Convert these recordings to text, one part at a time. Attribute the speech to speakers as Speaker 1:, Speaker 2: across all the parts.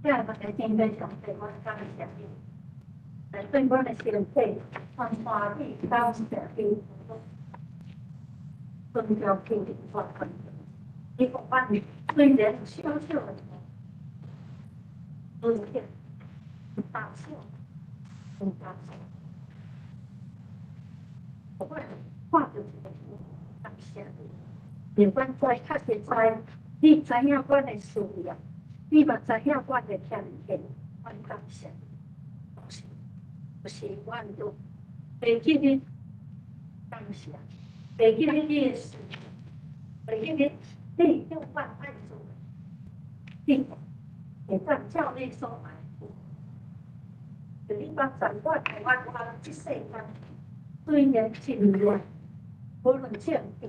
Speaker 1: 這嘛是天父上帝，阮感謝你，對阮的身體，從歡喜到社會，尊重天地發奮。你講阮雖然小小的尊敬，大小，唔大小，我看著一个感謝你，阮知確實知，你知影阮的需要。你嘛知影阮的欠缺，阮感謝你，不是阮都袂記得感謝，袂記得你的事，袂記得你叫阮愛做的，你會當照你所愛的，就你幫助阮，予阮阮這世間雖然真亂，無論政治，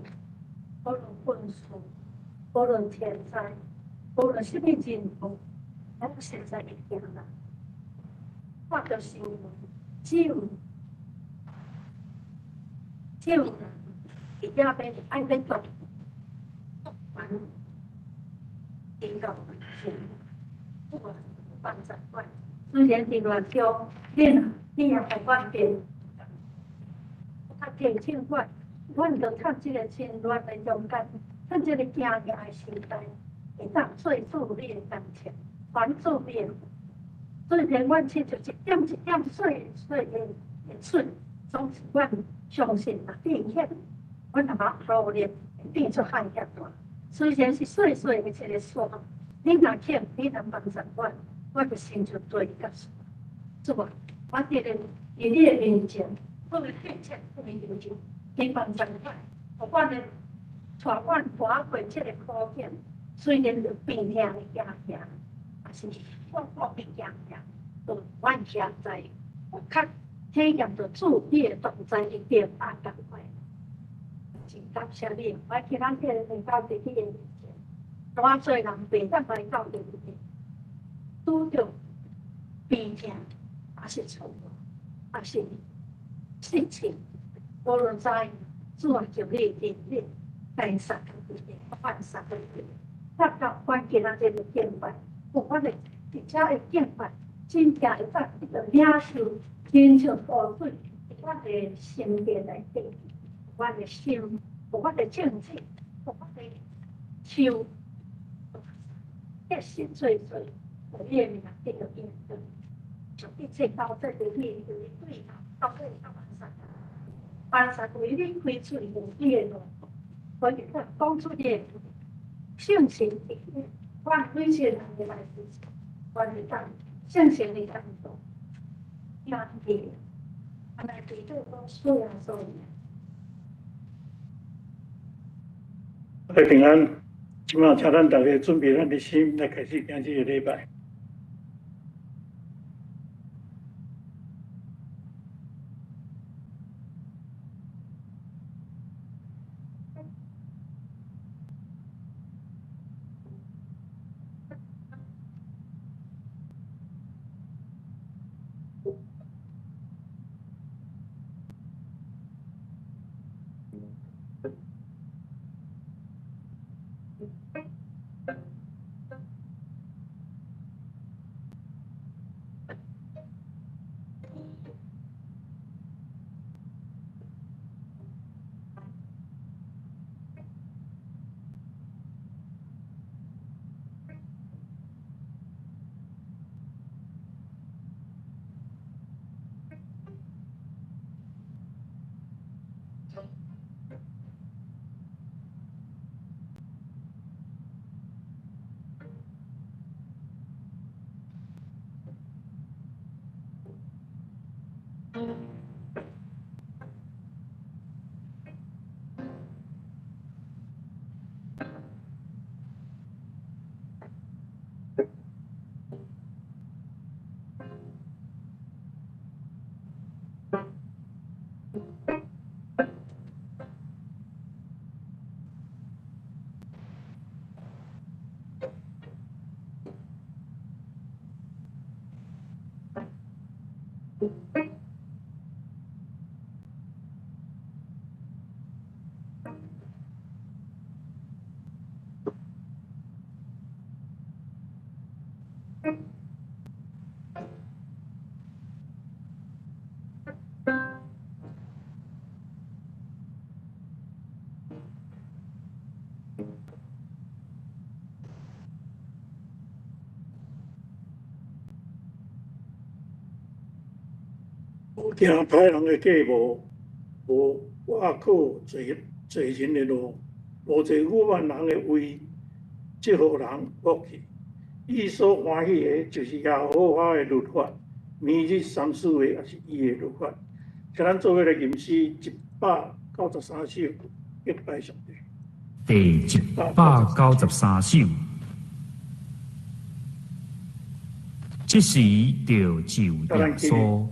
Speaker 1: 無論軍事，無論天災。無論啥物人物，攏實在會驚啦。看著新聞，只有人佇遐欲愛欲動，還祈禱神，主啊，幫助阮。雖然佇亂中，你也予阮變，較提醒阮，阮著趁這个真亂的中間，趁這个驚訝的時代。會當做主你的工程，還主你的。雖然阮親像一點一點細細的會出，總是阮相信若變險，阮若努力會變做海遐大。雖然是細細的一个沙，你若肯，你若幫助阮，我就成就對甲事。主啊，我佇咧佇你的面前，我會變成你的面前，去幫助阮，予阮的帶阮跨過這个苦境。雖然有病痛的驚嚇，也是我國的驚嚇，都阮現在有較體驗著主你的同在，一定愛仝款。真感謝你，我今仔日來到佇你的面前，偌濟人袂當來到佇你，拄著病痛，抑是錯誤，抑是失情，無論怎，主啊，求你憐憫，來殺佢，殺佢。達到阮今仔日的敬拜，有阮的而且會敬拜，真正會當得到領受，親像雨水佇阮的心田內底，阮的心，有阮的政治，有阮的手，結實濟濟，予你的名得著榮耀。將一切交託予你，予你對頭，交託到萬山，萬山為你開出你的路，所以講出你的。聖神佇阮每一個人的內面，阮會當聖神會當做，聽伊，啊來對倒講主耶穌。
Speaker 2: 大家平安，這擺請咱逐家準備咱的心來開始今日的禮拜。無行歹人的計謀，無倚靠濟濟人的路，無坐愚頑人的位，這予人惡氣。伊所歡喜的，就是耶和華的律法，年日三四的也是伊的律法。請咱做伙來吟詩193首，敬拜上帝。
Speaker 3: 第193首，這時著就耶穌。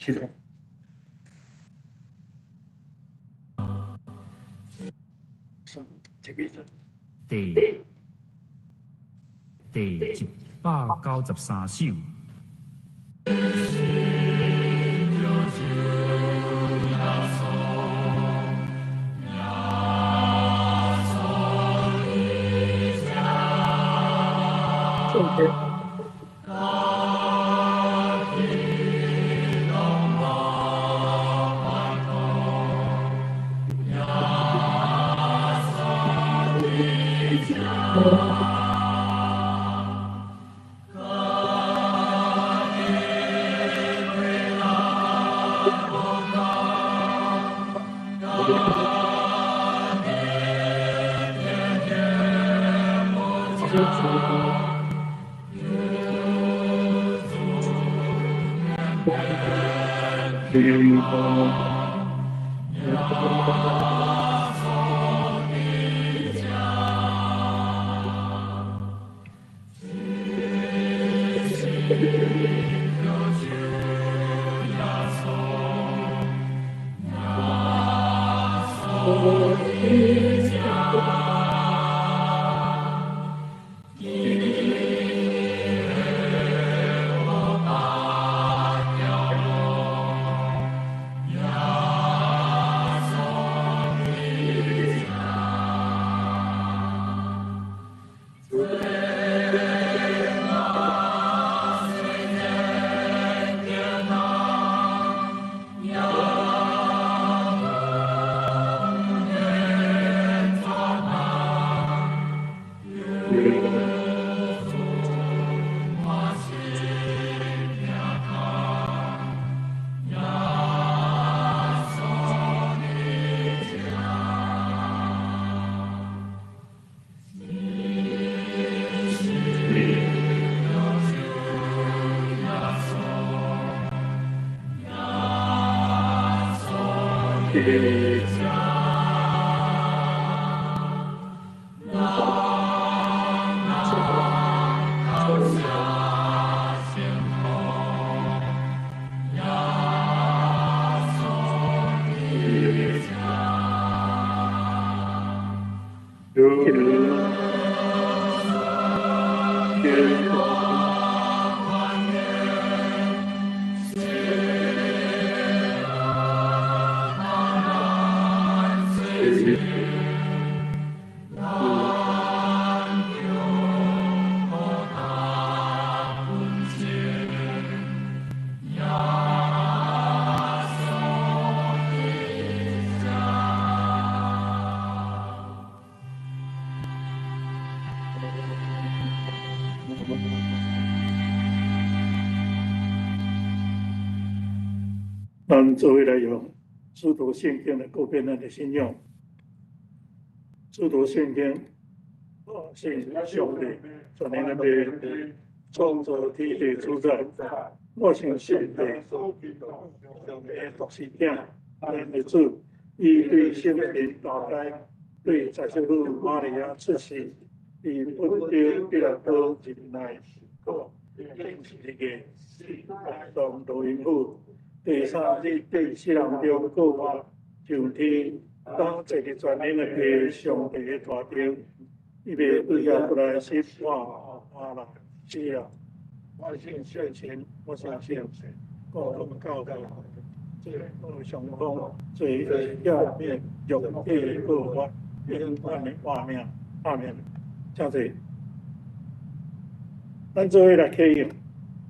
Speaker 2: 起來。
Speaker 3: 第193首。咱做伙来用使徒信經來告別咱的信仰。使徒信經，我信上帝，全能的父，創造天地主宰。我相信聖靈，上帝的獨生子，咱的主，伊對聖神大胎，對十聖女瑪利亞出世，佇本丟彼拉多忍耐受苦，釘十字架，當落陰府。第三日佇死人中復活，上天，當坐佇全能的父上帝的大殿，伊欲對遐過來審判活人死人。我信聖神，我相信共同教會，這個上方罪赦免肉體復活，永遠的活命，阿們。請坐。咱做伙來啟用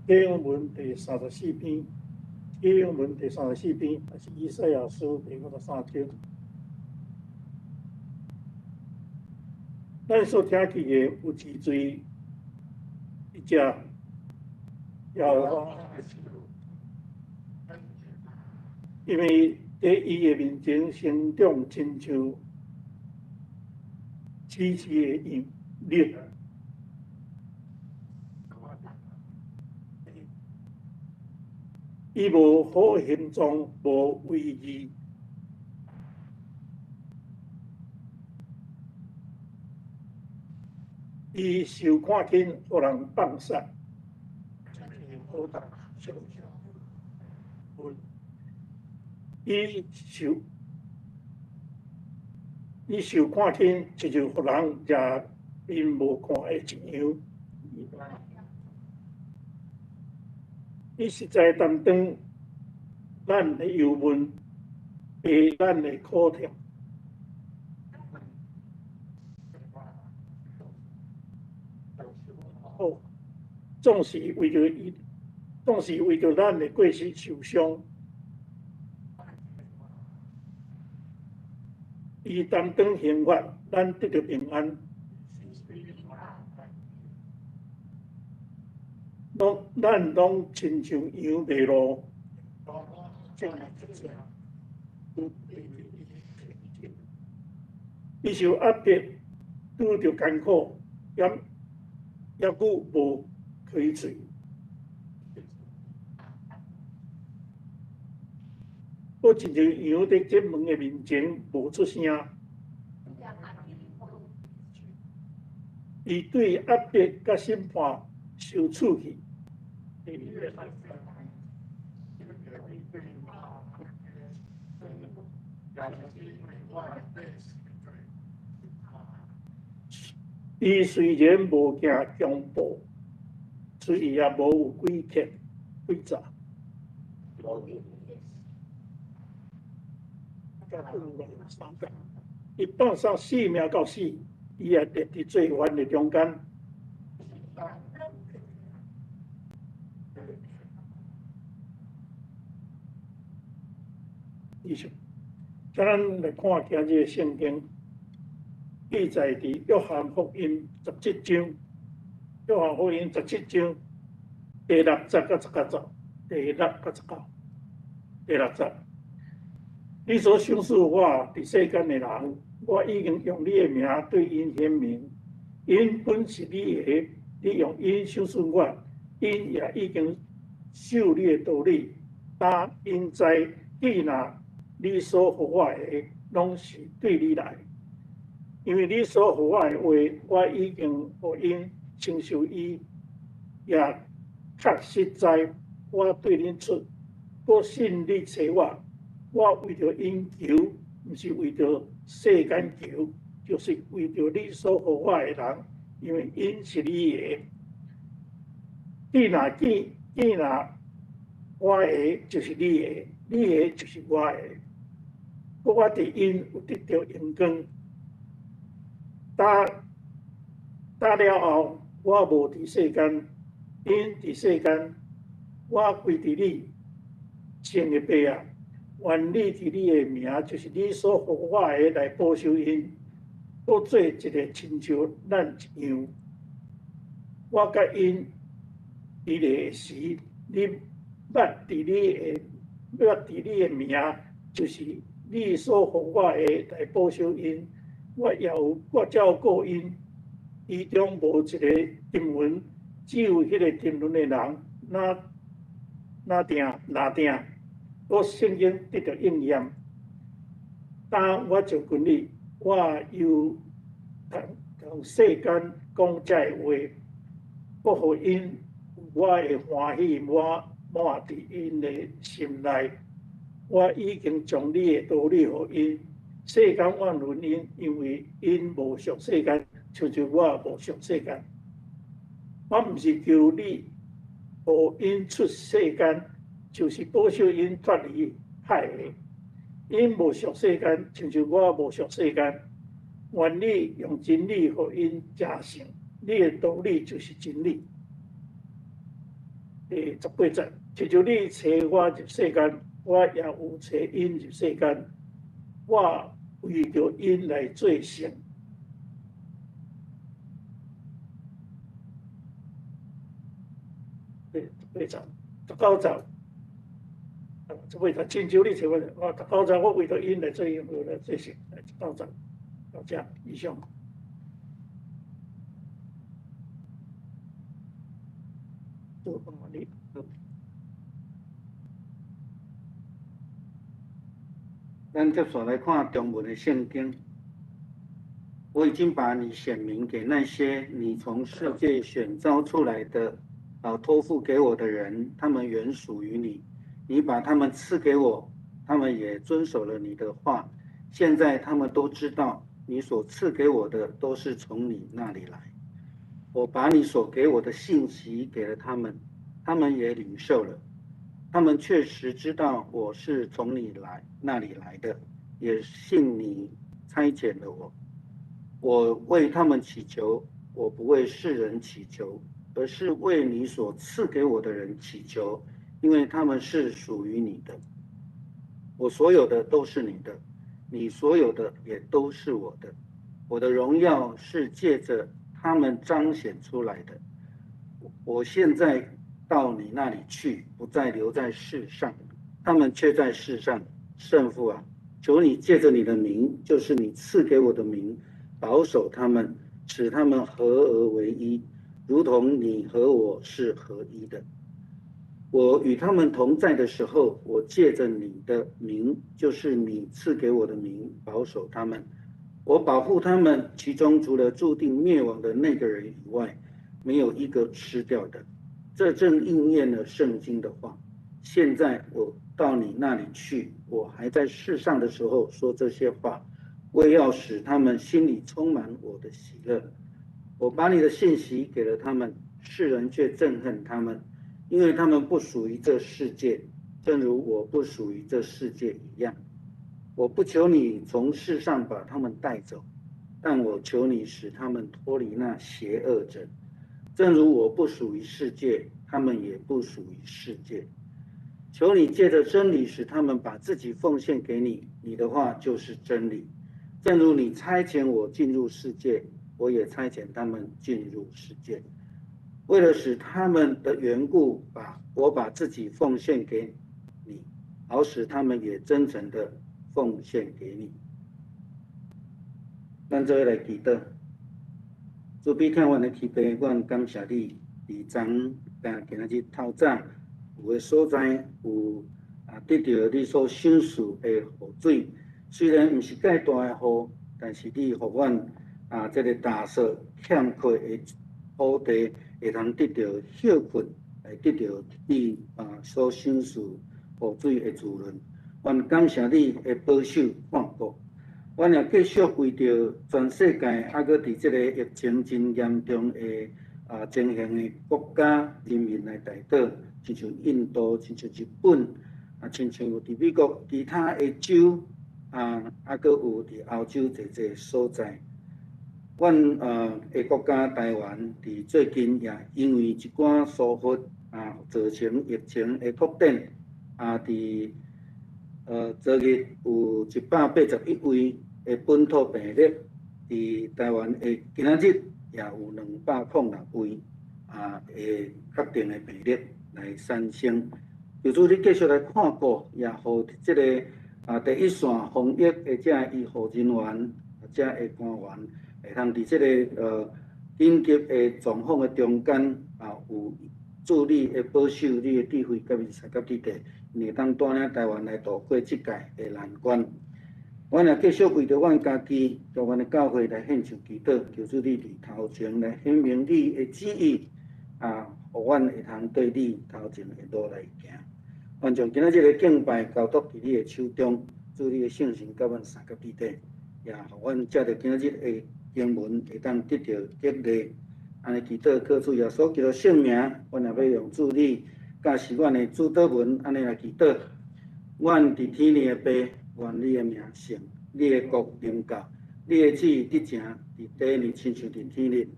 Speaker 3: 啟用文第34篇。啟用文第三十四篇，也是以賽亞書第53章。咱所聽見的有真濟一隻，耶和華，因為佇伊的面前成長，親像刺刺的楊栗。伊無好形狀，無威儀。伊受看輕，予人放殺。
Speaker 2: 伊受看轻，親像予人掠面無看的一樣。伊實在擔當咱的憂悶，背咱的苦痛。好，總是為著伊，總是為著咱的過失受傷。伊擔當刑罰，咱得著平安。咱攏親像羊迷路。伊受壓迫，拄著艱苦，猶閣無開喙。閣親像羊佇剪毛的面前無出聲。伊對壓迫佮審判受處去。伊雖然無驚強暴，喙也無有詭計詭詐。伊放喪性命到死，伊也立佇罪犯的中間。以上，咱來看今日的聖經，記載佇約翰福音十七章，約翰福音十七章第六節到十九節，第六到十九，第六節。你所賞賜我佇世間的人，我已經用你的名對𪜶顯明，𪜶本是你的，你用𪜶賞賜我，𪜶也已經守你的道理。但𪜶知，既若你所予我的，攏是對你來，因為你所予我的話，我已經予𪜶承受伊，也確實知我對恁出，閣信你差我。我為著𪜶求，毋是為著世間求，就是為著你所予我的人，因為𪜶是你的。既若見，既若我的就是你的，你的就是我的。閣我佇𪜶有得著榮光。打了後，我無佇世間，𪜶佇世間，我歸佇你，聖的父啊！願你佇你的名，就是你所予我的來保守𪜶，閣做一個親像咱一樣。我佮𪜶佇咧時，你捌佇你的，捌佇你的名，就是你所予我的來保守𪜶。我也有我照顧𪜶，伊中無一個沉淪，只有彼個沉淪的人，若定若定。閣聖經得著應驗，當我就近你，我又同世間講這个話，閣予𪜶我的歡喜滿滿佇𪜶的心內。我已經將你的道理予𪜶，世間怨恨𪜶，因為𪜶無屬世間，親像我無屬世間。我毋是求你予𪜶出世間。就是保守𪜶脫離歹的，𪜶無屬世間，親像我無屬世間。願你用真理予𪜶成聖，你的道理就是真理。第十八節，親像你差我入世間，我也有差𪜶入世間。我為著𪜶來做聖。第十八節，十九節。十八節，親像你差我，我十九節，我為著𪜶來做來做聖，十九節，到這以上。
Speaker 4: 咱接續來看中文的聖經。我已經把你顯明給那些你從世界選召出來的，啊，託付給我的人，他們原屬於你。你把他們賜給我，他們也遵守了你的話。現在他們都知道，你所賜給我的都是從你那裡來。我把你所給我的信息給了他們，他們也領受了。他們確實知道我是從你來那裡來的，也信你差遣了我。我為他們祈求，我不為世人祈求，而是為你所賜給我的人祈求，因為他們是屬於你的。我所有的都是你的，你所有的也都是我的。我的榮耀是借着他們彰顯出來的。我現在到你那裡去，不再留在世上，他們卻在世上。聖父啊，求你借着你的名，就是你賜給我的名，保守他們，使他們合而為一，如同你和我是合一的。我與他們同在的時候，我借着你的名，就是你賜給我的名，保守他們。我保護他們，其中除了注定滅亡的那個人以外，沒有一個失掉的。這正應驗了聖經的話。現在我到你那裡去，我還在世上的時候說這些話，為要使他們心裡充滿我的喜樂。我把你的信息給了他們，世人卻憎恨他們，因為他們不屬於這世界，正如我不屬於這世界一樣。我不求你從世上把他們帶走，但我求你使他們脫離那邪惡者。正如我不屬於世界，他們也不屬於世界。求你借着真理使他們把自己奉獻給你，你的話就是真理。正如你差遣我進入世界，我也差遣他們進入世界。為了使他們的緣故，我把自己奉獻給你，好使他們也真誠的奉獻給你。咱做伙來祈禱，慈悲疼阮的天父，阮感謝你，佇昨佮今仔日透早有的所在有得著你所賞賜的雨水，雖然毋是蓋大的雨，但是你予阮這个焦燥欠缺的土地會通得著歇睏，會得著你所賞賜雨水的滋潤。阮感謝你的保守看顧，阮也繼續為著全世界，猶閣佇這个疫情真嚴重的情形的國家人民來代禱，親像印度、親像日本，親像佇美國其他的州，猶閣有佇歐洲濟濟所在。阮的國家台灣佇最近也因為一寡疏忽造成疫情的擴展，佇昨日有181位的本土病例，佇台灣的今仔日也有206位的確定的病例來產生。求主你繼續來看顧，也予這个第一線防疫的這醫護人員，這个官員，會通佇這个緊急的狀況的中間有主你的保守，你的智慧佮伊相佮佇底，會當帶領台灣來渡過這屆的難關。阮也繼續為著阮家己，佮阮的教會來獻上祈禱，求主你佇頭前來顯明你的旨意，予阮會通對你頭前的路來行。阮將今仔日的敬拜交託佇你的手中，主你的聖神佮阮相佮佇底，也予阮藉著今仔日的經文會當得著激勵。按呢祈禱，靠主耶穌基督聖名，阮也欲用主你教示阮的主禱文，按呢來祈禱。阮佇天裡的父，願你的名聖，你的國臨到，你的旨意執行佇地呢，親像佇天裡。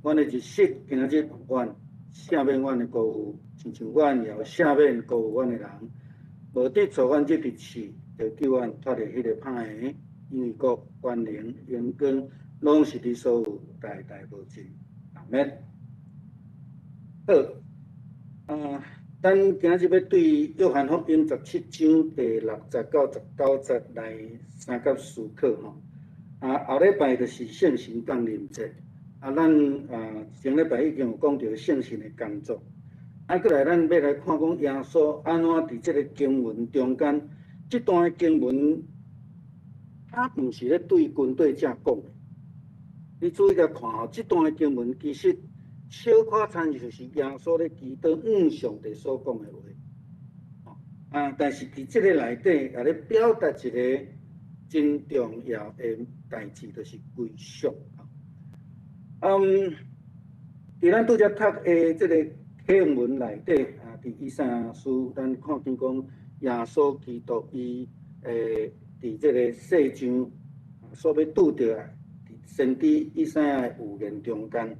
Speaker 4: 阮的日食今仔日予阮，赦免阮的辜負，親像阮也有赦免辜負阮的人。無得錯阮入試，著救阮脫離彼个歹的，因為國、權能、榮光，攏是你所有，代代無盡。阿們。好，咱今仔日欲對約翰福音17章第6節到19節來相佮思考吼。後禮拜就是聖神降臨節。咱前禮拜已經有講著聖神的工作。閣來咱欲來看講耶穌按怎佇這个經文中間，這段的經文，它毋是咧對軍隊者講的。你注意共看吼，這段的經文其實小可親像是耶穌咧祈禱向上帝所講的話。啊，但是佇這个內底也咧表達一个真重要的代誌，就是歸屬。佇咱拄才讀的這个經文內底，啊，佇以賽亞書，咱看見講耶穌基督伊佇這个世上所欲拄著的，先知以賽亞的預言中間，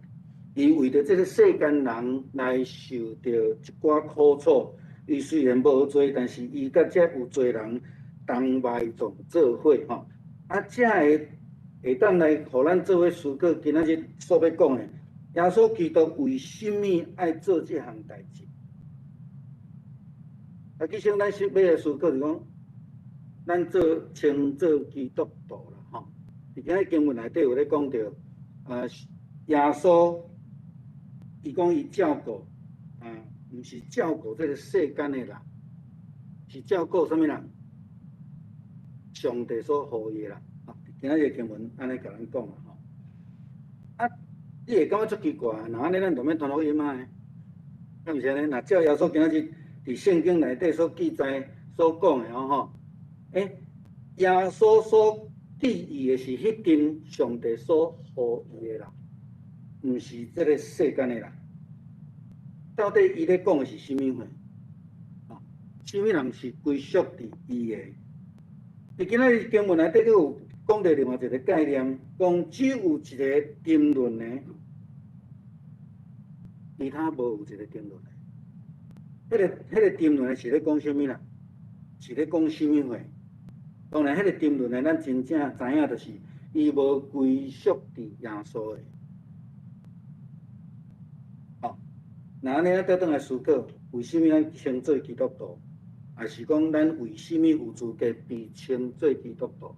Speaker 4: 伊為著這个世間人來受著一寡苦楚。伊雖然無罪，但是伊佮這有罪人同埋葬做伙吼。啊，這个會當來予咱做伙思考今仔日所欲講的，耶穌基督為啥物愛做這項代誌？啊，其實咱是欲來思考是講，咱做稱做基督徒啦吼。佇今仔經文內底有咧講著，啊，耶穌伊講伊照顧啊，毋是照顧這个世間的人，是照顧啥物人？上帝所予伊的人。啊，今仔日經文按呢共咱講啦吼。啊，你會感覺足奇怪，若按呢咱就免傳福音啊？敢毋是按呢？若照耶穌今仔日佇聖經內底所記載、所講的吼，耶穌所注意的是彼陣上帝所予伊的人，毋是這个世間的人。到底伊咧講的是啥物話？啊，啥物人是歸屬佇伊的？佇今仔日經文內底，閣有講著另外一个概念，講只有一个沉淪的，其他無有一个沉淪的。彼个沉淪的是咧講啥物啦？是咧講啥物話？當然，彼个沉淪的，咱真正知影，就是伊無歸屬佇耶穌的。哦，若按呢，咱倒轉來思考，為啥物咱稱做基督徒？抑是講咱為啥物有資格被稱做基督徒？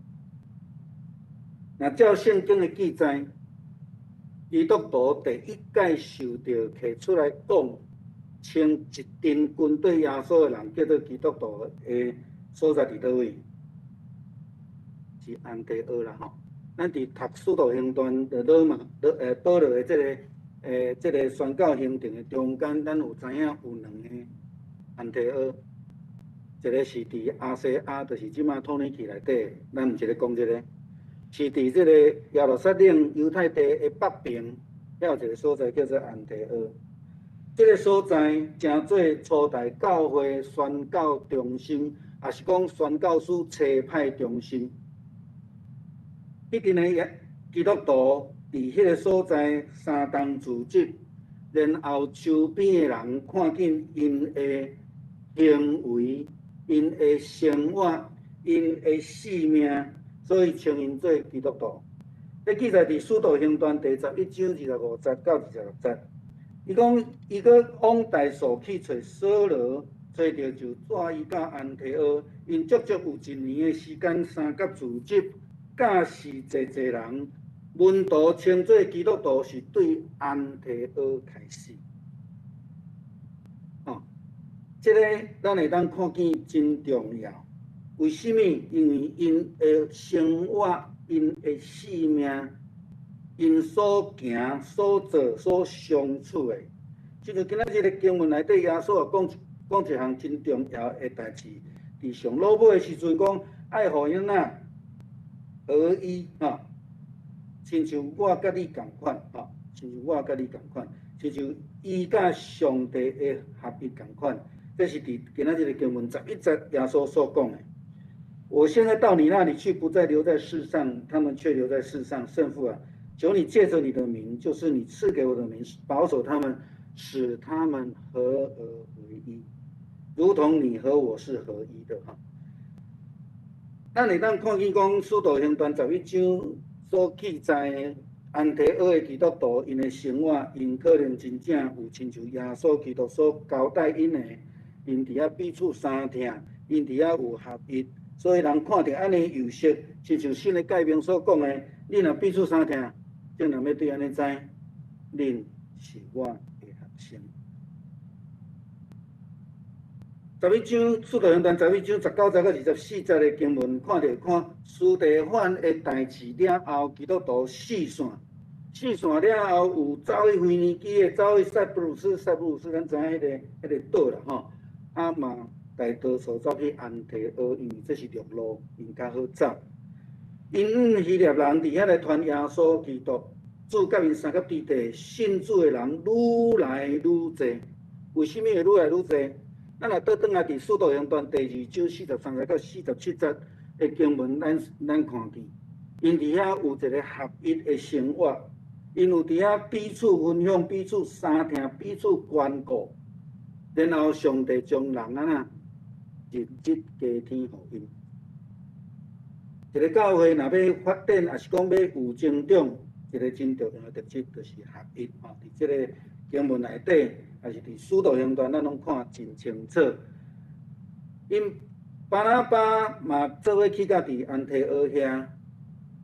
Speaker 4: 若照聖經的記載，基督徒第一擺受著提出來講，稱一陣跟綴耶穌的人叫做基督徒的所在佇佗位？是安提阿啦吼。咱佇讀使徒行傳的羅馬羅保羅的這个宣教行程的中間，咱有知影有兩个安提阿，一个是佇亞細亞，就是這馬土耳其內底，咱毋是咧講這个，是佇這个耶路撒冷猶太地的北邊，遐有一个所在叫做安提阿。這个所在成做初代教會宣教中心，抑是講宣教師差派中心。彼陣的基督徒佇彼个所在相當組織，然後周邊的人看見𪜶的行為、𪜶的生活、𪜶的性命，所以稱𪜶做基督徒。這記載佇《使徒行傳》第11章25節到26節。伊講，伊閣往大數去揣掃羅，揣著就帶伊到安提阿，𪜶足足有一年的時間，相佮組織，教示濟濟人。門徒稱做基督徒是對安提阿開始。哦，這个咱會當看見真重要。為啥物？因為𪜶的生活、𪜶的性命、𪜶所行、所做、所相處的，親像今仔日的經文內底，耶穌也講講一項真重要的代誌。佇上落尾的時陣講，愛予𪜶仔合一，吼，親像我佮你仝款，吼，親像我佮你仝款，親像伊佮上帝的合一仝款。這是佇今仔日的經文11節耶穌所講的。我現在到你那裡去，不再留在世上，他們卻留在世上。聖父啊，求你借着你的名，就是你賜給我的名，保守他們，使他們合而為一，如同你和我是合一的。哈，咱會當看見講《使徒行傳》11章所記載的安提阿的基督徒，𪜶的生活，𪜶可能真正有親像耶穌基督所交代𪜶的，𪜶佇遐彼此相疼，𪜶佇遐有合一。所以人看著按呢樣式，親像新的誡命所講的，恁若彼此相疼，眾人欲對按呢知，恁是我的學生。十一章使徒行傳十一章19節到24節的經文，看著看司提反的代誌了後，基督徒四散，四散了後有走去腓尼基的，走去塞浦路斯，塞浦路斯咱知影彼个島啦吼，啊嘛。大多數走去安提阿，因為這是陸路，𪜶較好走。𪜶希臘人佇遐來傳耶穌基督，主佮𪜶相佮佇地，信主的人愈來愈濟。為啥物會愈來愈濟？咱若倒轉來佇使徒行傳第二章43節到47節的經文，咱看見，𪜶佇遐有一個合一的生活，𪜶有佇遐彼此分享、彼此相疼、彼此關顧，然後上帝將人按怎日日加添予𪜶。一個教會若欲發展，抑是講欲有增長，一個真重要的特質就是合一吼。佇這個經文內底，抑是佇使徒行傳，咱攏看真清楚。𪜶巴拿巴嘛做伙去到佇安提阿遐，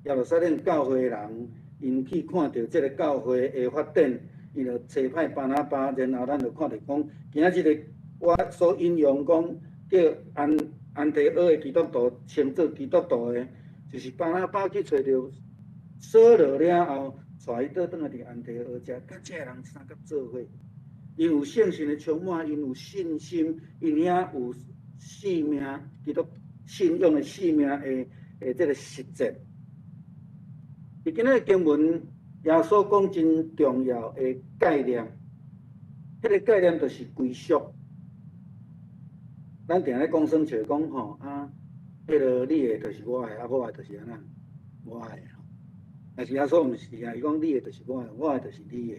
Speaker 4: 耶路撒冷教會的人，𪜶去看著這個教會的發展，𪜶就差派巴拿巴，然後咱就看著講，今仔日個我所引用講叫安提阿的基督徒稱做基督徒的，就是巴拿巴去揣著掃羅了後，帶伊倒轉來佇安提阿遮，佮這个人相佮做伙。𪜶有聖神的充滿，𪜶有信心，𪜶遐有生命，基督信仰的生命的這个實踐。佇今仔日經文，耶穌講真重要的概念，彼個概念就是歸屬。咱定咧講耍笑講吼啊，彼个你的就是我的，啊我的就是按怎，我的吼。但是耶穌毋是啊，伊講你的就是我的，我的就是你的。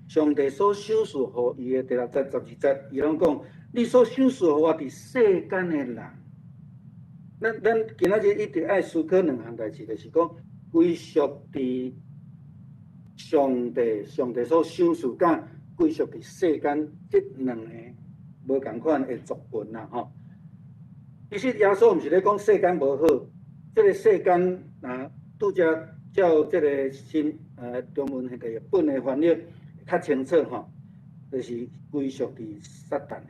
Speaker 4: 上帝所賞賜予伊的第六節、12節，伊攏講，你所賞賜予我佇世間的人。咱今仔日一直愛思考兩項代誌，就是講歸屬佇上帝，上帝所賞賜，佮歸屬佇世間，這兩个無仝款的族群啦吼。其實耶穌毋是咧講世間無好，這个世間若拄才照這个新中文彼个本的翻譯較清楚吼，就是歸屬佇撒旦的。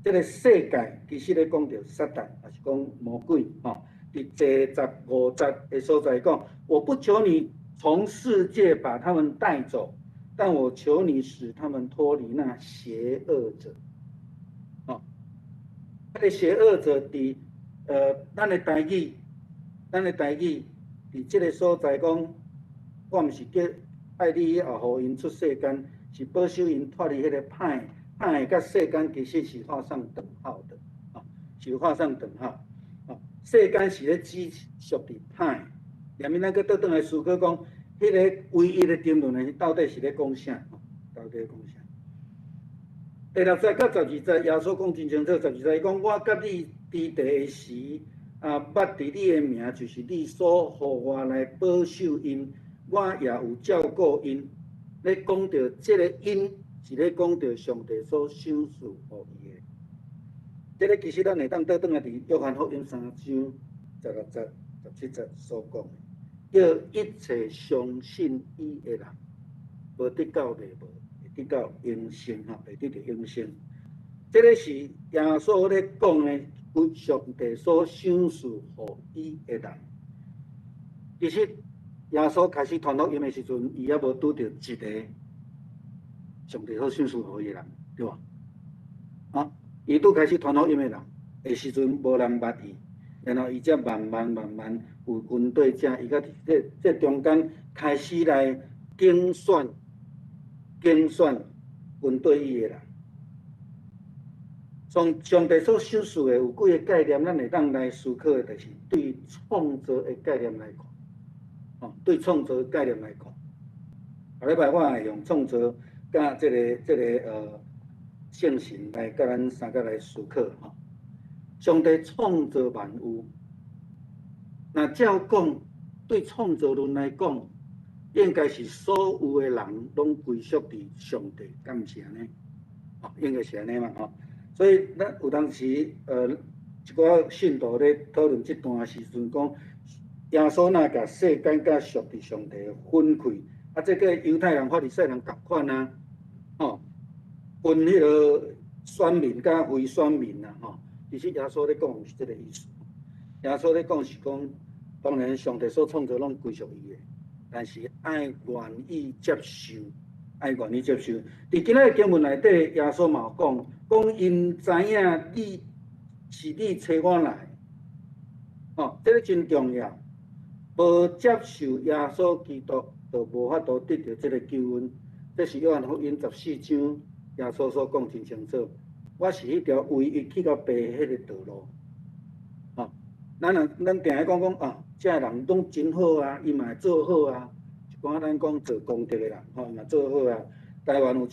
Speaker 4: 這个世界其實咧講著撒旦，抑是講魔鬼吼。佇第15節的所在講，我不求你從世界把他們帶走，但我求你使他們脫離那邪惡者。吼，彼个邪惡者佇咱的台語佇這个所在講，我毋是叫愛你予𪜶出世間，是保守𪜶脫離彼个歹，歹佮世間其實是畫上等號的，啊，是畫上等號。啊，世間是咧指屬佇歹，連物咱閣倒轉來思考講，彼个唯一的爭論是到底是咧講啥？到底講啥？第六節佮12節，耶穌講真清楚。12節伊講：我佮你佇地的時，啊，捌佇你的名，就是你所予我來保守𪜶，我也有照顧𪜶。咧講著這个𪜶，是咧講著上帝所賞賜予伊的。這个其實咱會當倒轉來佇約翰福音三章16節、17節所講的，叫一切相信伊的人，無得到滅亡，會得到永生吼，會得著永生。這个是耶穌咧講的，歸上帝所賞賜予伊的人。其實耶穌開始傳福音的時陣，伊猶無拄著一个上帝所賞賜予伊的人，對無？啊，伊拄開始傳福音的人的時陣，無人捌伊，然後伊才慢慢慢慢有跟對者，伊才佇這中間開始來揀選、揀選跟對伊的人。上帝所賞賜的有幾个概念，咱會當來思考的，就是對創造的概念來看，哦，對創造的概念來看。下禮拜我會用創造佮這个聖神來佮咱三個來思考吼。上帝創造萬有，若照講對創造論來講，應該是所有的人攏歸屬佇上帝，敢毋是按呢？哦，應該是按呢嘛吼。所以咱有當時，一寡信徒咧討論這段時陣，講耶穌若共世間佮屬佇上帝分開，啊，這個猶太人、法利賽人仝款啊，吼，分彼个選民佮非選民啊，吼。其實耶穌咧講毋是這个意思，耶穌咧講是講，當然上帝所創造攏歸屬伊的，但是愛願意接受，愛願意接受。佇今仔日經文內底，耶穌嘛有講，講𪜶知影你是你差我來。吼，這个真重要。無接受耶穌基督，就無法度得著這个救恩。這是約翰福音14章耶穌所講真清楚。我是彼條唯一去到父彼个道路。吼，咱若咱定愛講講啊，這个人攏真好啊，伊嘛會做好啊。一寡咱講做功德的人，吼，嘛做好啊。台灣有一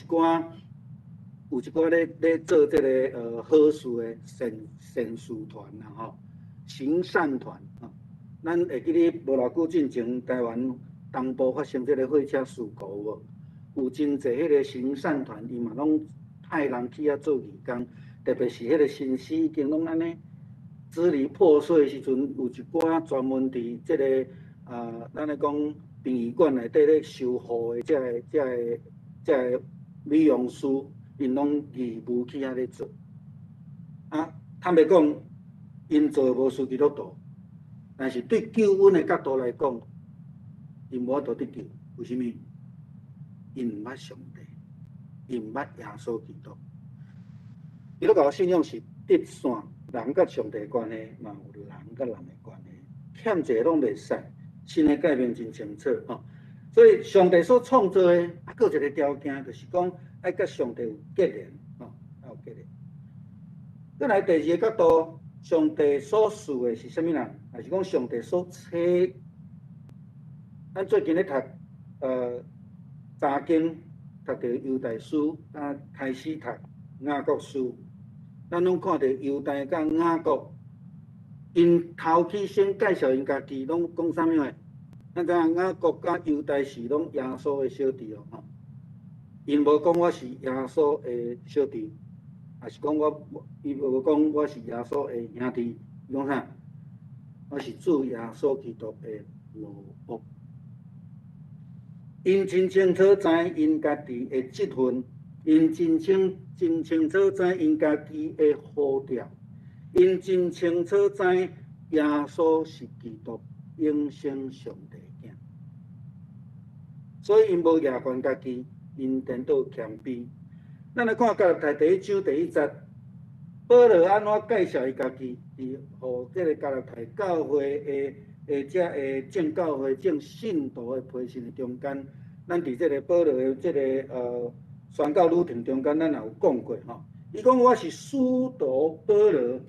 Speaker 4: 寡咧做這个好事的善事團啦，吼，行善團吼。咱會記得無偌久進前，台灣東部發生這个火車事故有無？有真濟彼个行善團，伊嘛攏派人去遐做義工，特別是彼个身屍已經攏按呢支離破碎的時陣，有一寡專門佇這个啊，咱咧講殯儀館內底咧修護的這个美容師，𪜶攏義務去遐咧做。啊，坦白講，𪜶做的無輸基督徒，但是對救恩的角度來講，𪜶無法度得救。為啥物？𪜶毋捌上帝，𪜶毋捌耶穌基督。基督教信仰是直線人佮上帝的關係，嘛有人佮人的關係，欠一个攏袂使。新的誡命真清楚吼，所以上帝所創造的，啊，閣有一个條件，就是講愛佮上帝有結連，吼，愛有結連。閣來第二个角度，上帝所賜的是啥物人？還是講上帝所差？咱最近咧讀查經，讀著猶大書，啊，開始讀雅各書，咱攏看著猶大佮雅各，𪜶頭起先介紹𪜶家己，攏講啥物話？咱知影雅各佮猶大是攏耶穌的小弟哦，吼。𪜶無講我是耶穌的小弟，也是講我，伊無講我是耶穌的兄弟，伊講啥？我是主耶穌基督的奴僕。𪜶真清楚知𪜶家己的職分，𪜶真清楚知𪜶家己的呼召，𪜶真清楚知耶穌是基督永生上帝的囝，所以𪜶無額懸家己，𪜶顛倒謙卑。咱來看加拉太第一章第一節，保羅按怎介紹伊家己？佇予這个加拉太教會的這个眾教會眾信徒的批信的中間，咱佇這个保羅的這个宣教旅程中間，咱也有講過吼。伊講我是使徒保羅，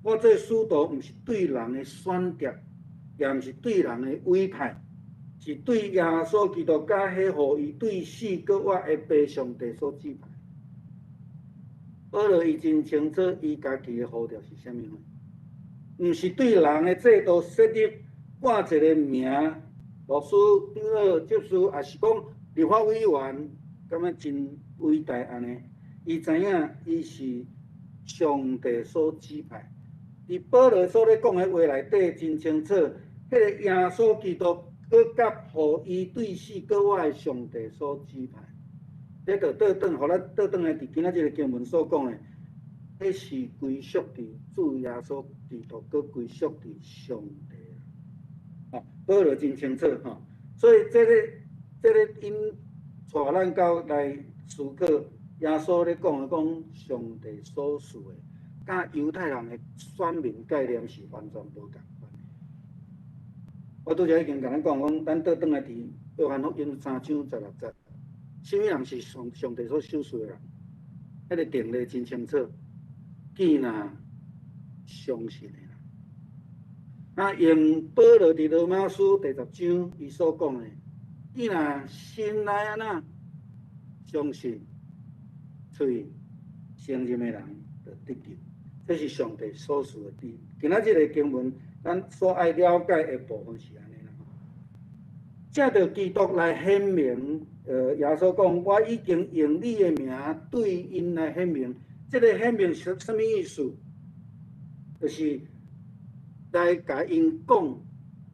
Speaker 4: 我這使徒毋是對人的選擇，也毋是對人的委派，是對耶穌基督佮彼予伊對死閣活的父上帝所指派。保羅伊真清楚，伊家己的呼召是啥物貨，毋是對人的制度設立掛一个名，牧師、長老、執事，抑是講立法委員，感覺真偉大按呢。伊知影伊是上帝所指派。佇保羅所咧講的話內底真清楚，彼个耶穌基督閣佮予伊對死閣活的上帝所指派。這就倒轉，予咱倒轉來佇今仔這个經文所講的，彼是歸屬佇主耶穌基督，閣歸屬佇上帝。吼，保羅真清楚吼，所以這个𪜶帶咱到來思考耶穌咧講的講上帝所賜的，佮猶太人的選民概念是完全無仝款的。我拄才已經共咱講講，咱倒轉來佇約翰福音3章16節。啥物人是上帝所賞賜的人？彼个定義真清楚，既若相信的人。啊，用保羅佇羅馬書第10章伊所講的，你若心內按怎相信，喙承認的人就得救。這是上帝所賜的智。今仔這个經文，咱所愛了解的部分是按呢啦。藉著基督來顯明，耶穌講：我已經用你的名對𪜶來顯明。這个顯明是啥物意思？就是來共𪜶講，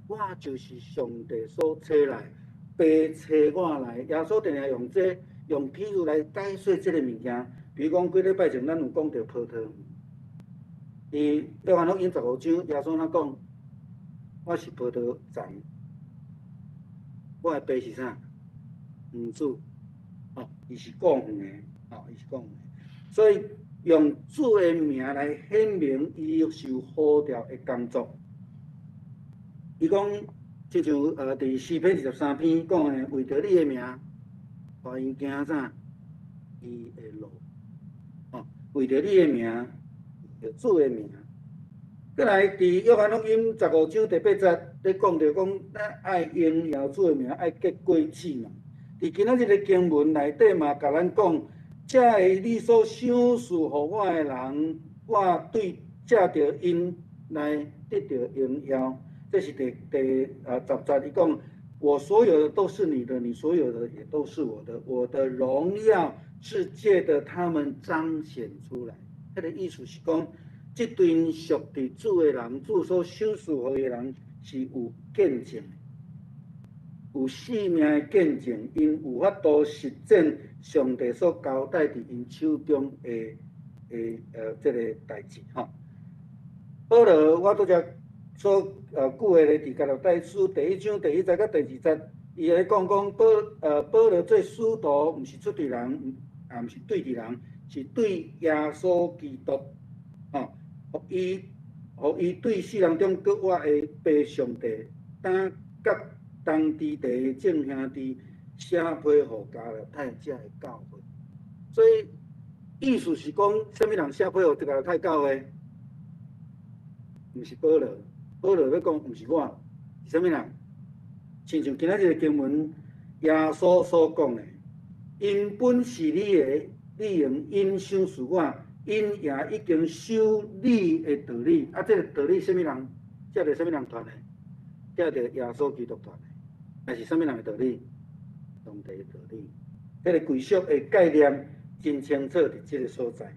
Speaker 4: 我就是上帝所差來，父差我來。耶穌定定用這用譬喻來解說這个物件。比如講，幾禮拜前咱有講著葡萄園。佇約翰福音15章，耶穌怎講？我是葡萄叢，我的爸是啥？園主。哦，伊是顧園的，哦，伊是顧園的。所以用主的名來顯明伊受呼召的工作。伊講，親像佇詩篇23篇講的，為著你的名，帶𪜶行啥？伊的路，吼，為著你的名，為著主的名。閣來佇約翰福音15章第8節咧講著講，咱愛榮耀主的名，愛結果子嘛。佇今仔日的經文內底嘛，共咱講，這个你所賞賜予我的人，我對藉著𪜶來得著榮耀。這是第10節，伊講：我所有的都是你的，你所有的也都是我的，我的榮耀是借著他們彰顯出來。這个意思是講，這陣屬佇主的人，主所賞賜予的人是有見證的，有性命的見證，𪜶有法度實踐上帝所交代佇𪜶手中的這个代誌吼。保羅，我拄才所舉的例，佇加拉太書第1章第1節佮第2節，伊咧講講保羅做使徒，毋是出佇人，也毋是對佇人，是對耶穌基督，吼，予伊對死人中閣活的父上帝，擔佮同佇地的眾兄弟寫批予加拉太這个教會。所以意思是講，啥物人寫批予加拉太教會？毋是保羅，保羅欲講毋是我，是啥物人？親像今仔日个經文，耶穌所講的，𪜶本是你的，你用𪜶賞賜我，𪜶也已經守你的道理。啊，這个道理啥物人？藉著啥物人傳的？藉著耶穌基督傳的。那是啥物人的道理？上帝的道理。這个歸屬的概念真清楚，佇這个所在。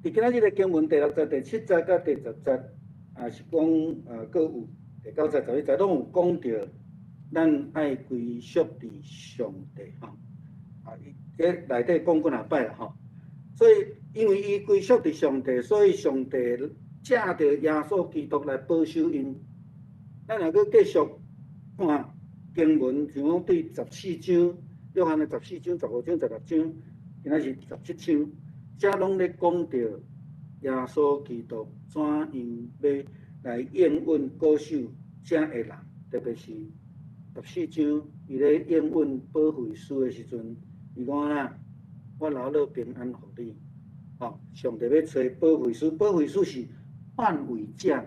Speaker 4: 佇今仔日个經文第6節、第7節佮第10節，也是講，閣有第9節、11節，攏有講著，咱愛歸屬佇上帝吼。啊，伊這內底講幾若擺啦吼。所以，因為伊歸屬佇上帝，所以上帝藉著耶穌基督來保守𪜶。咱若閣繼續看經文，像講對十四章，約翰的十四章、15章、16章，今仔是17章，遮攏咧講著耶穌基督怎樣欲來應允保守遮个人，特別是十四章，伊咧應允保惠師的時陣，伊講按怎？我留落平安予你，吼！上帝欲揣保惠師，保惠師是勸慰者，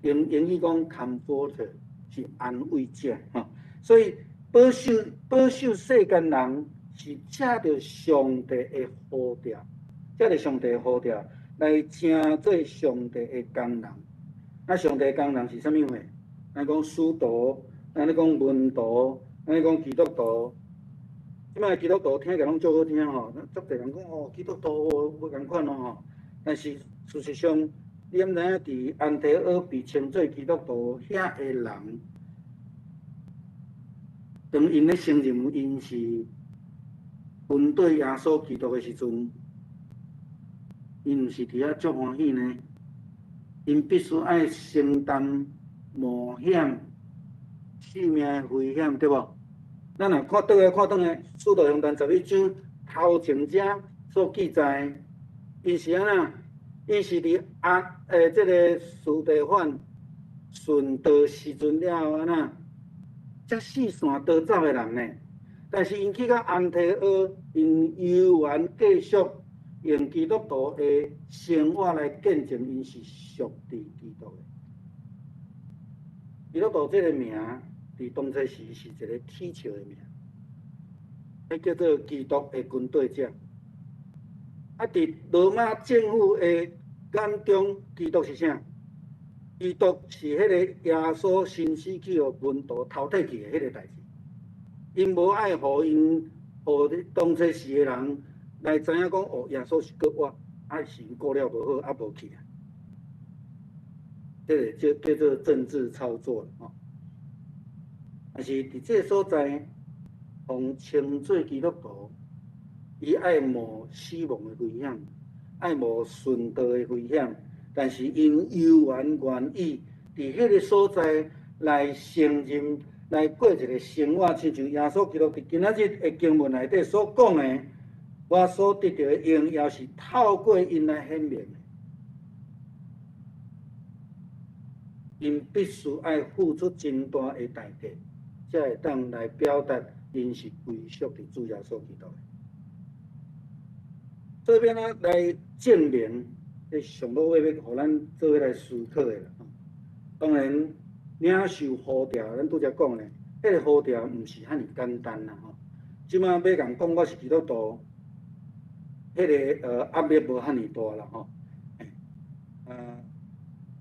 Speaker 4: 英語講 comforter 是安慰者，吼！所以保守世間人是藉著上帝的呼召，藉著上帝的呼召來成做上帝的工人。啊，上帝的工人是啥物貨？咱講使徒，咱咧講門徒，咱咧講基督徒。這擺基督徒聽起來攏足好聽吼，足濟人講哦，基督徒無仝款哦吼。但是事實上，你敢知影佇安提阿被稱做基督徒遐个人，當𪜶咧承認𪜶是跟隨耶穌基督的時陣，𪜶毋是佇遐足歡喜呢？𪜶必須愛承擔冒險、性命的危險，對無？咱若看倒來看轉來，《使徒行傳》11章頭前遮所記載，𪜶是按怎？𪜶是佇阿欸，這个司提反殉道時陣了後，按怎？才四散逃走的人呢？但是𪜶去到安提阿，𪜶猶原繼續用基督徒的生活來見證𪜶是屬佇基督的。基督徒這个名，佇當初時是一个取笑的名，彼叫做基督的跟隨者。啊，佇羅馬政府的眼中，基督是啥？基督是彼个耶穌身死去予門徒偷提去的彼个代誌。𪜶無愛予𪜶，予當初時的人來知影講，哦，耶穌是閣活，啊是𪜶顧了無好，啊無去啊。這个叫做政治操作吼。但是佇這个所在，予稱做基督徒，伊愛冒死亡的危險，愛冒殉道的危險，但是𪜶猶原願意佇彼个所在來承認，來過一个生活，親像耶穌基督佇今仔日的經文內底所講的，我所得著的榮耀是透過𪜶來顯明的。𪜶必須愛付出真大的代價，才會當來表達𪜶是歸屬佇主耶穌基督的。這邊啊來證明，這上老尾欲予咱做伙來思考的啦。當然，領受呼召，咱拄才講咧，彼個呼召毋是遐爾簡單啦吼。這馬欲共講我是基督徒，彼個壓力無遐爾大啦吼。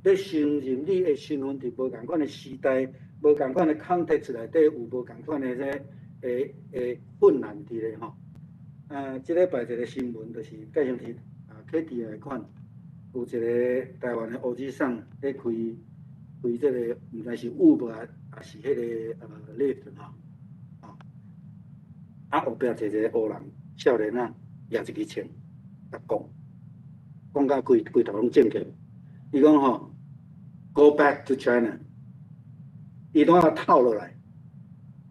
Speaker 4: 欲承認你的身份佇無仝款的時代、無仝款的 context 內底有無仝款的這個困難佇咧吼。這禮拜一個新聞就是介紹是KT 來看，有一個台灣的烏子桑咧開開這個，毋知是 Uber 抑是彼個Lyft 吼，後壁坐一個黑人少年仔，舉一支槍，共講，講甲規規頭攏腫起來。伊講吼，Go back to China，伊當下套落來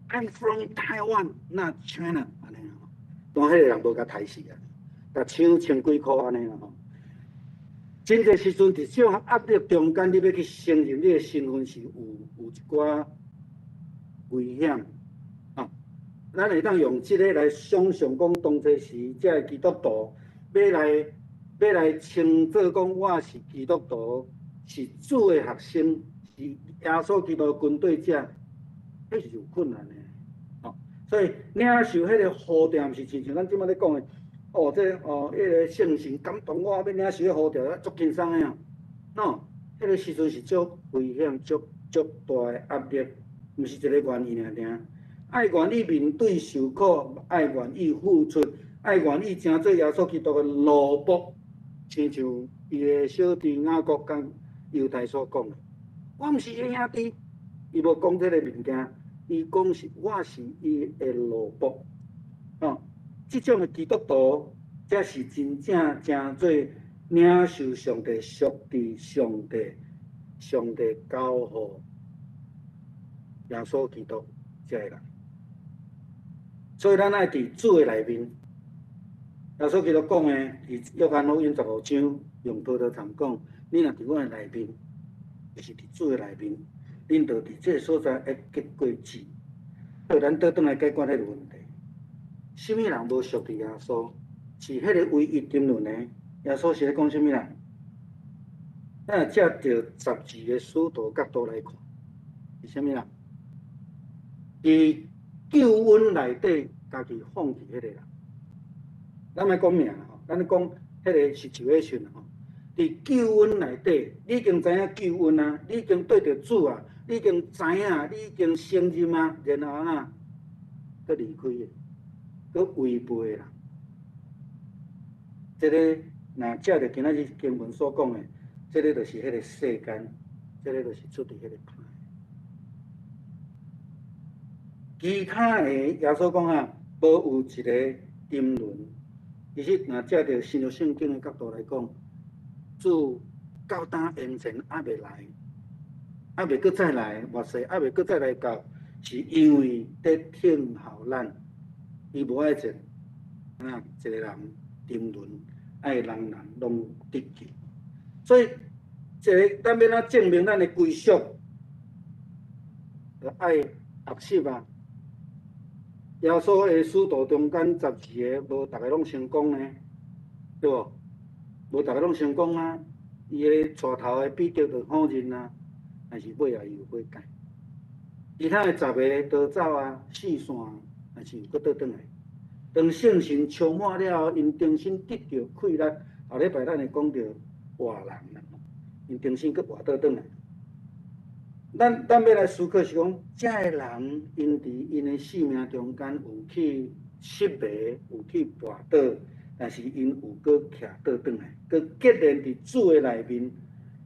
Speaker 4: ，I'm from Taiwan, not China，按呢吼，當彼個人無共刣死啊，共搶千幾箍按呢啦吼。真濟時陣佇這種壓力中間，你欲去承認你的身份是有一寡危險啊。咱會當用這个來想象講，當初時這个基督徒欲來稱做講我是基督徒，是主的學生，是耶穌基督的跟隨者，彼是有困難的。哦，所以領受彼个呼召，毋是親像咱這擺咧講的。哦，這哦，彼个聖神感動我，欲領受彼呼召，足輕鬆的啊。喏，彼个時陣是足危險、足足大的壓力，毋是一个願意爾爾。愛願意面對受苦，愛願意付出，愛願意成做耶穌基督的奴僕，親像伊的小弟雅各佮猶大所講的，我毋是伊兄弟，伊無講這个物件，伊講是我是伊的奴僕，哦。這種的基督徒，才是真正成做領受上帝贖治、上帝、上帝交予耶穌基督這个人。所以咱愛佇主的內面，耶穌基督講的，佇約翰福音15章用葡萄藤講：你若佇我的內面，就是佇主的內面，恁就佇這个所在會結果子。所以咱倒轉來解決彼個問題。啥物人無屬佇耶穌？是彼個唯一沉淪的。耶穌是咧講啥物人？咱若借著十二个使徒角度來看，是啥物人？佇救恩內底家己放棄彼个人。咱莫講名吼，咱講彼个 situation 吼。佇救恩內底，你已經知影救恩啊，你已經對著主啊，你已經知影，你已經承認啊，然後啊，閣離開的。閣違背啦，這個若照著今仔日經文所講的，這個就是彼個世間，這個就是出佇彼个歹。其他的耶穌講啊，無有一个沉淪。其實若照著新約聖經的角度來講，主到今延前猶未來，猶未閣再來，末世猶未閣再來到，是因為佇等候咱。伊無愛一啊一个人沉淪，愛人人攏得救。所以，這个咱欲按怎證明咱的歸屬，就愛學習啊。耶穌的使徒中間十二个，無逐个攏成功呢，對無？無逐个攏成功啊。伊的帶頭的彼得就否認啊，但是尾仔伊有悔改。其他的十个逃走啊，四散。但是閣倒轉來，當聖神充滿了後，𪜶重新得著氣力。後禮拜咱會講著活人啦，𪜶重新閣活倒轉來。咱欲來思考是講，這个人𪜶佇𪜶的性命中間有去失迷，有去跋倒，但是𪜶有閣徛倒轉來，閣結連佇主的內面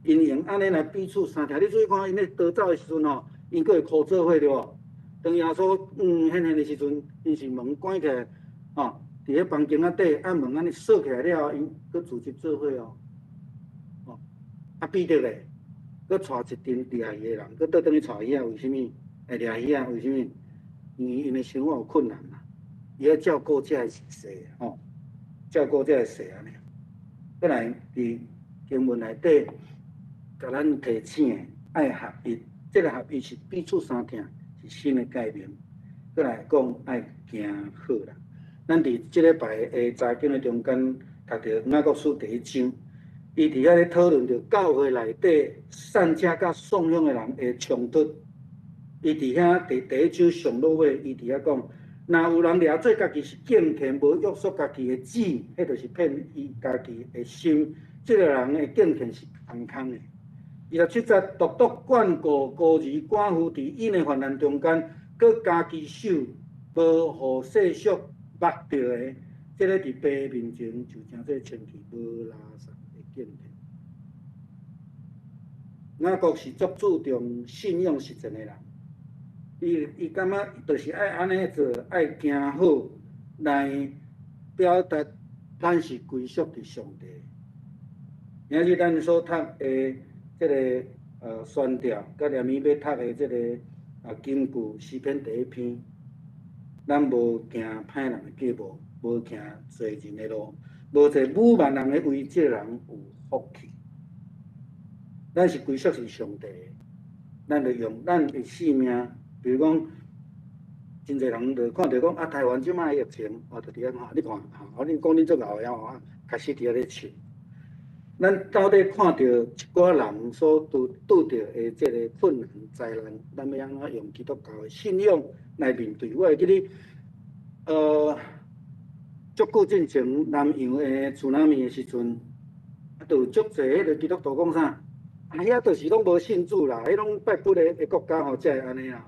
Speaker 4: ，𪜶用按呢來彼此相疼。你注意看，𪜶咧逃走的時陣吼，𪜶閣會哭做伙對無？當耶穌顯現的時陣，𪜶是門關起來，吼，佇咧房間仔底，啊門按呢鎖起來了後，𪜶閣組織做伙哦，吼，啊彼得咧，閣帶一陣掠魚的人，閣倒轉去帶魚仔，為啥物？會掠魚仔，為啥物？因為𪜶的生活有困難嘛，伊愛照顧這个屬世吼。照顧這个細漢的。過來佇經文內底，共咱提醒的愛合一，這个合一是彼此相疼，是新的誡命。過來講愛行好啦。咱佇這禮拜的查經的中間讀著雅各書第一章，伊佇遐咧討論著教會內底散遮佮頌揚的人的衝突。伊佇遐佇第一章上落尾，伊佇遐講，若有人掠做家己是敬虔，無約束家己的舌，彼就是騙伊家己的心。這个人的敬虔是空空的。27節，獨獨眷顧孤兒寡婦，佇𪜶的患難中間，閣家己手無予世俗縛著的，這个佇父面前就成做清氣無垃圾的敬虔。雅各是足注重信仰實踐的人，伊感覺就是愛按呢做，愛行好來表達咱是歸屬佇上帝。今日咱所讀的這个宣調，佮連暝欲讀的這个金句詩篇第一篇，咱無行歹人的計謀，無行罪人的路，無坐侮慢人的位，這个人有福氣。咱是歸屬是上帝的，咱就用咱的性命，比如講，真濟人就看著講啊，台灣這擺疫情，我就佇遐看，你看，啊，你講恁足𠢕的吼，開始佇遐咧笑。咱到底看著一寡人所拄著的這个困難災難，咱欲按怎用基督教的信仰來面對？我會記得，足久進前南洋的 tsunami 的時陣，啊，就有足濟彼个基督徒講啥？啊，遐就是攏無信主啦，彼攏拜佛的國家吼，才會按呢啦。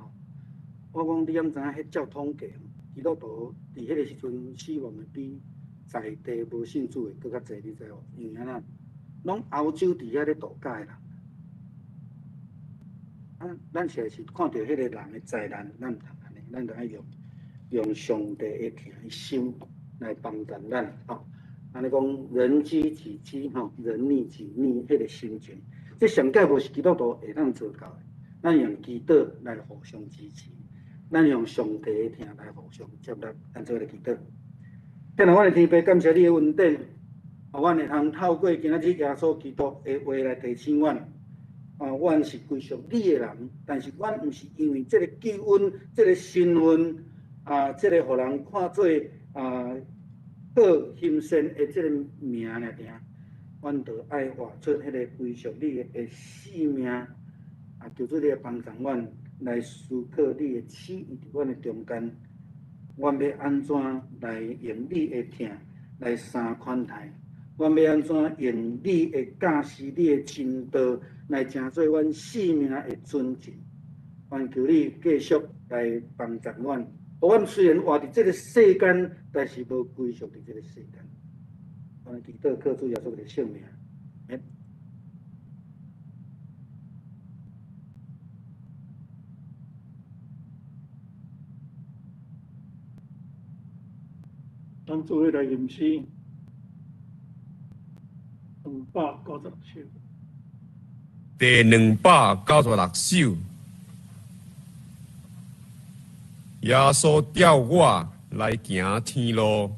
Speaker 4: 我講你敢知影？彼照統計，基督徒佇彼个時陣死亡的比在地無信主的閣較濟，你知無？因為按怎？攏歐洲佇遐咧度假的人，啊，咱實在是看著彼个人的災難，咱毋通按呢，咱著愛用上帝的疼的心來幫助咱，吼。按呢講，人飢己飢，吼，人溺己溺，彼个心情，這上蓋無是基督徒會當做到的。咱用祈禱來互相支持，咱用上帝的疼來互相接納，咱做伙來祈禱。天父，阮的天父，感謝你的恩典。啊，阮會通透過今仔日耶穌基督的話來提醒阮，啊，阮是歸屬你的人，但是阮毋是因為這个救恩、這个身份，啊，這个予人看做啊好欣善的這个名爾爾，阮著愛活出彼个歸屬你的性命，啊，求主你來幫助阮來思考你的旨意佇阮的中間，阮欲按怎來用你的疼來相款待？阮欲按怎用你的教示、你的真道來成做阮性命的准繩？願求你繼續來幫助阮。阮雖然活佇這个世間，但是無歸屬佇這个世間。阮祈禱靠主耶穌的聖名。
Speaker 2: 咱做伙來吟詩296首。
Speaker 5: 第296首，耶穌召我來行天路。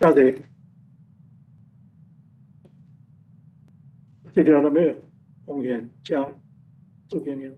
Speaker 2: 大家，这条了没有？奉献加做给你。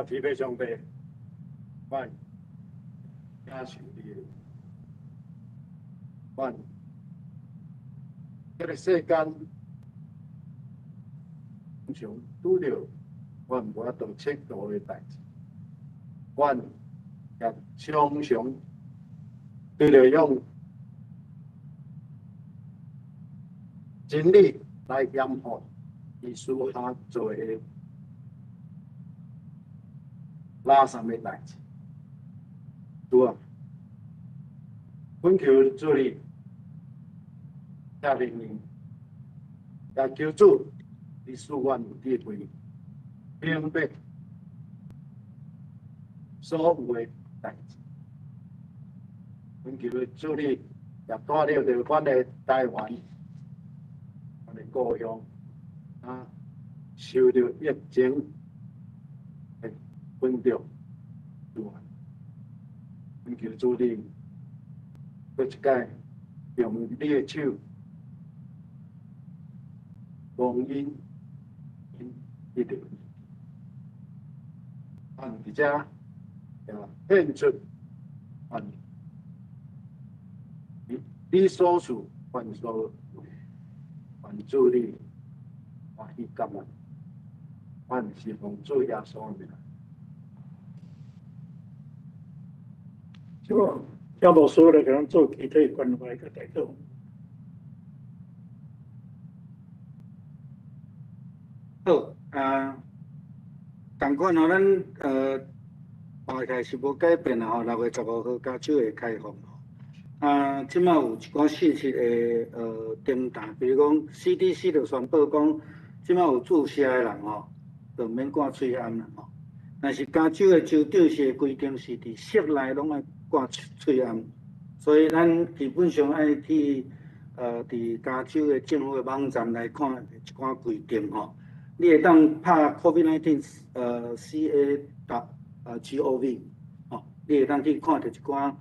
Speaker 6: 请天父上帝，阮感受你的，阮这个世间常拄著阮无法度切度的代志，阮也常常拄著用真理来验护伊私下做的垃圾的代志。主啊，恳求主你赦免你，也求主你赐阮有智慧，明白所有的代志。恳求主你也帶領著阮的台灣，阮的故鄉啊，受著疫情的困擾，主啊，懇求主你，閣一擺用你的手，光陰𪜶得著醫治，咱佇遮也獻出阮你所賜凡所願主你歡喜感恩，阮是奉主耶穌的名。
Speaker 2: 希望張牧師來共咱做祈禱關懷佮代禱。
Speaker 4: 好啊，仝款吼，咱大概是無改變啦吼，6月15號加州會開放吼。啊，這馬有一寡信息的重大，比如講 CDC 就宣布講，這馬有注射的人吼，就毋免掛喙罨啦吼。但是加州的州長是規定是佇室內攏愛掛喙罨，所以咱基本上愛去佇加州的政府的網站來看一寡規定吼。你會當拍 COVID-19 CA.gov 吼，你會當去看著一寡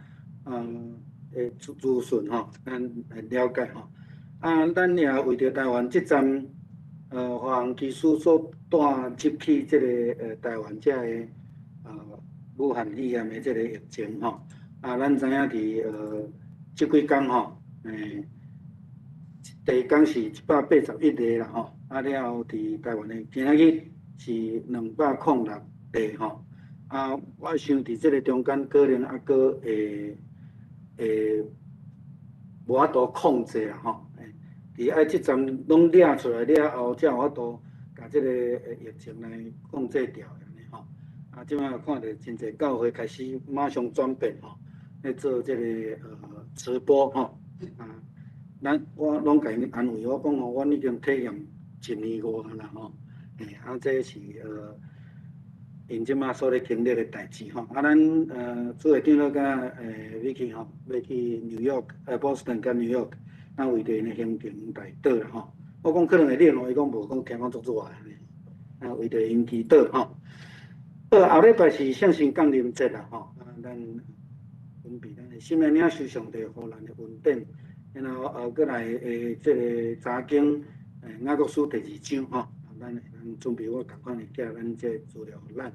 Speaker 4: 的資訊吼，咱來了解吼。啊，咱也為著台灣這站華航機師所帶入去這个台灣遮个武漢肺炎的這个疫情吼。啊，咱知影佇這幾工吼，第一工是181例啦吼，啊了後佇台灣的今仔日是206例吼。啊，我想佇這个中間可能猶閣會無法度控制啦吼。佇愛這站攏掠出來了後，才有法度共這个疫情來控制牢按呢吼。啊，這擺看著真濟教會開始馬上轉變吼，咧做這个直播吼。啊，咱我攏共𪜶安慰，我講吼，阮已經體驗一年外啦吼。啊，這是𪜶這擺所咧經歷的代誌吼。啊，咱朱會長佮Vicky 吼，欲去 New York，Boston 佮 New York，咱為著𪜶的行程代禱啦吼。我講可能會冷哦，伊講無，講聽講足熱按呢。啊，為著𪜶祈禱吼。好，後禮拜是聖神降臨節啦吼。啊，咱準備咱的心來領受上帝予咱的恩典，然後閣來這个查經雅各書第二章吼。咱會當準備我仝款會寄咱這資料予咱。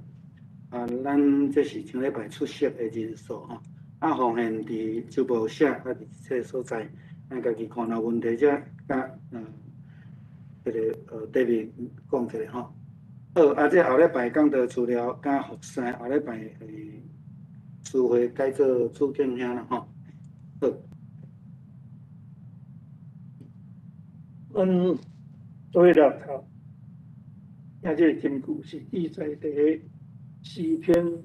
Speaker 4: 啊，咱這是上禮拜出席的人數吼。啊，奉獻佇周報寫啊，佇這个所在，咱家己看有問題才佮這个David 講一下吼。好，啊，這後禮拜講道資料佮服侍，後禮拜聚會改做主敬兄啦吼。好。
Speaker 2: 阮做伙來讀，聽這个金句是記載佇詩篇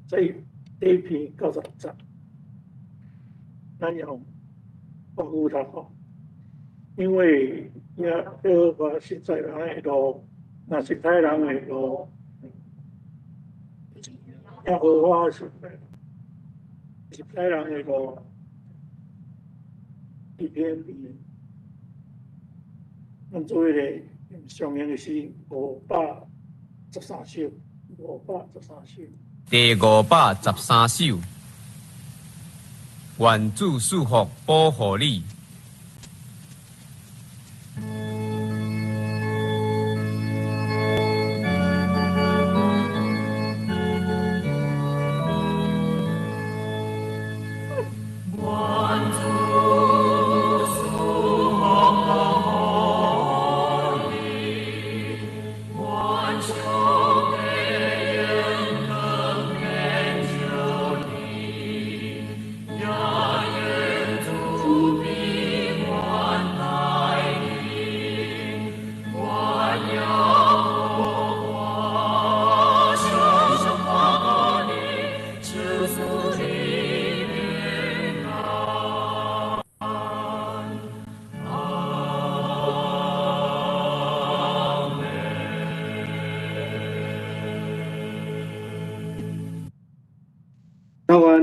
Speaker 2: 這一篇96節。咱用國語讀吼，因為耶和華實在人的路，若是歹人的路，耶和華實在是歹人的路，一篇咱做伙咧上面的是513首，513首。
Speaker 5: 第513首，願主賜福保護你。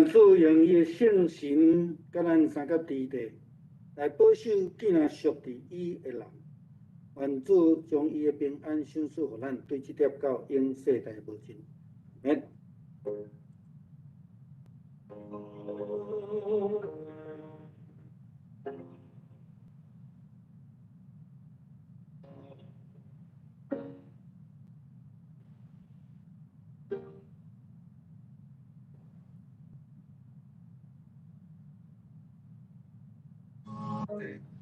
Speaker 4: 願主用伊的聖神佮咱相佮佇咧，來保守囝兒屬佇伊的人。願主將伊的平安賞賜予咱，對這粒到永世代無盡。阿們。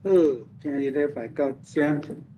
Speaker 4: 好，今日禮拜到這。